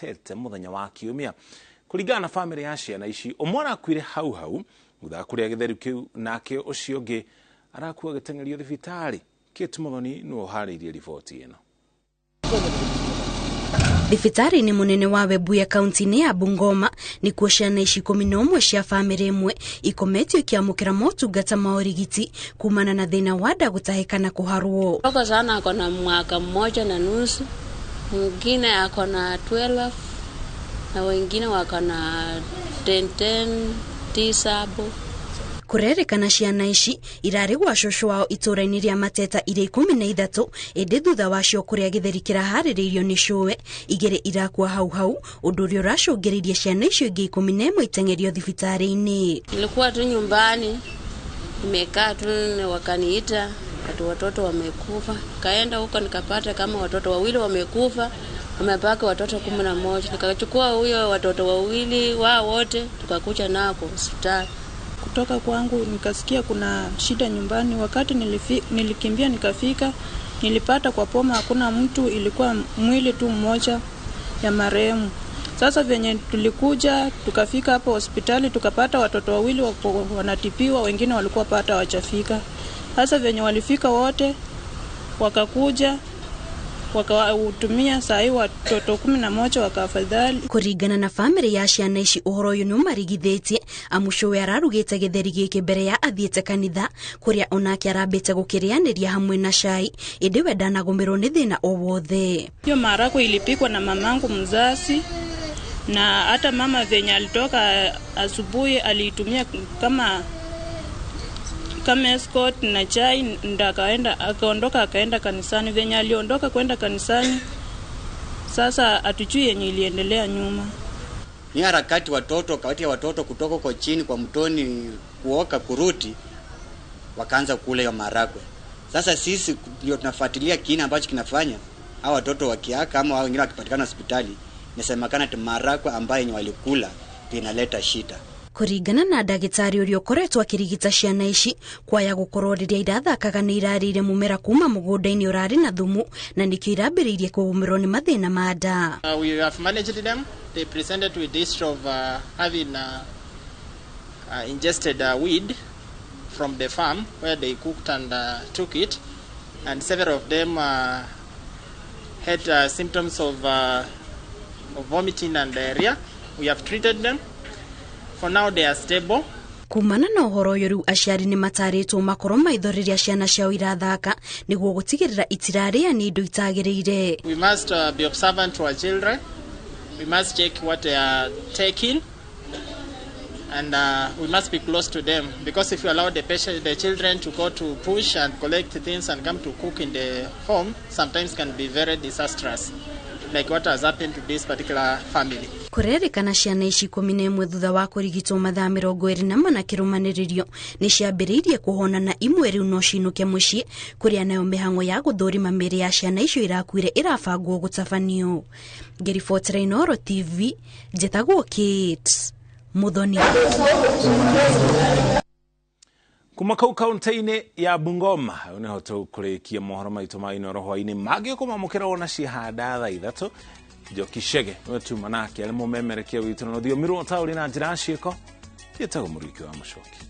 Matete muthenya wa kiumia. Kuringana na family ya ciana ici, ũmwe arakuire hau hau thutha kũrĩa gĩtheri kĩu, nake ũcio ũngĩ arakua gĩteng'erio thibitarĩ. Kate Muthoni nĩwe ũharĩirie riboti ĩno. Thibitarĩ-inĩ mũnene wa Webuye kaunti-inĩ ya Bungoma nĩkuo ciana ici 11 cia bamĩrĩ ĩmwe ikometio ikiamũkĩra motungata ma ũrigiti kumana na thĩna wa nda gũtahĩka na kũharwo. Mdogo sana ako na mwaka 1.5, mwingine ako na 12 na wengine wako na 10 10 9 hapo. Kũrerĩkana ciana ici irarĩ gwa cũcũ wao itũũra-inĩ rĩa Mateta irĩ 13, ĩndĩ thutha wacio kũrĩa gĩtheri kĩraharĩrĩirio nĩ cũwe, 2 irakua hau hau, ũndũ ũrĩa ũracũngĩrĩirie ciana icio ingĩ 11 iteng'erio thibitarĩ-inĩ. Nilikuwa tu nyumbani nimekaa tu, wakaniita ati watoto wamekufa. Kaenda huko nikapata kama watoto 2 wamekufa, wamebaki watoto 11. Nikachukua huyo watoto 2 wao wote tukakuja nao kwa hospitali. Kutoka kwangu nikasikia kuna shida nyumbani. Wakati nilikimbia nikafika, nilipata kwa poma hakuna mtu, ilikuwa mwili tu mmoja ya marehemu. Sasa venye tulikuja tukafika hapo hospitali tukapata watoto 2 wako wanatibiwa, wengine walikuwa pata hawajafika. Sasa venye walifika wote wakakuja wakautumia sahi watoto 11 wakafadhali. Kuringana na family ya ciana ici, ũhoro ũyũ nĩũmarigithĩtie amu cũwe ararugĩte gĩtheri gĩkĩ mbere ya athiĩte kanitha kũrĩa onake arambĩte gũkĩrĩanĩria hamwe na cai, ĩndĩ we ndanagũmĩrwo nĩ thĩna o wothe. Hiyo maharagwe ilipikwa na mamangu mzazi, na hata mama venye alitoka asubuhi aliitumia kama escort na chai, ndo akaondoka akaenda kanisani. Venye aliondoka kwenda kanisani, sasa hatujui yenye iliendelea nyuma. Ni harakati watoto kati ya watoto kutoka kwa chini kwa mtoni kuoka kuruti, wakaanza kula hiyo maharagwe. Sasa sisi ndio tunafuatilia kina ambacho kinafanya hao watoto wakiaka ama wengine wakipatikana hospitali, inasemekana ati maharagwe ambayo yenye walikula inaleta shida. Kũringana na ndagĩtarĩ ũrĩa ũkoretwo akĩrigita ciana ici, kwaya gũkorwo rĩrĩa irathakaga nĩ irarĩire mũmera kuma mũgũnda-inĩ ũrarĩ na thumu, na nĩkĩo irambĩrĩirie kũgũmĩrwo nĩ mathĩna ma nda. We have managed them. They presented with this of having ingested weed from the farm where they cooked and took it, and several of them had symptoms of vomiting and diarrhea. We have treated them. For now they are stable. Kumana na ũhoro ũyũ rĩu aciari nĩ matarĩtwo makorwo maitho rĩrĩa ciana ciao irathaka nĩguo gũtigĩrĩra itirarĩa nĩ indo itagĩrĩire. We must be observant to our children. We must check what they are taking, and we must be close to them, because if you allow the children to go to push and collect things and come to cook in the home, sometimes can be very disastrous, like what has happened to this particular family. Kũrerĩkana ciana ici 11 thutha wa kũrigitwo mathaa 24 kĩrũmanĩrĩrio nĩ ciambĩrĩirie kũhona, na imwe rĩu no cinũke mũciĩ, kũrĩa nayo mĩhang'o ya gũthũrima mĩĩrĩ ya ciana icio irakuire ĩrabangwo gũtabanio. Ngĩribotera Inooro TV, njĩtagwo Kate Muthoni. Kuma kau kaunti-inĩ ya Bungoma, hau nĩho tũkũrĩkia mohoro maitũ ma Inooro hwaĩ-inĩ mangĩ kũmamũkĩra ona cihanda thaa 3. Njoki Chege nĩwe tuma nake arĩ mũmemerekia witũ na rũthiomi rwa taũri na njĩra ya ciĩko. Njĩtagwo Mũrĩki wa Mũcoki.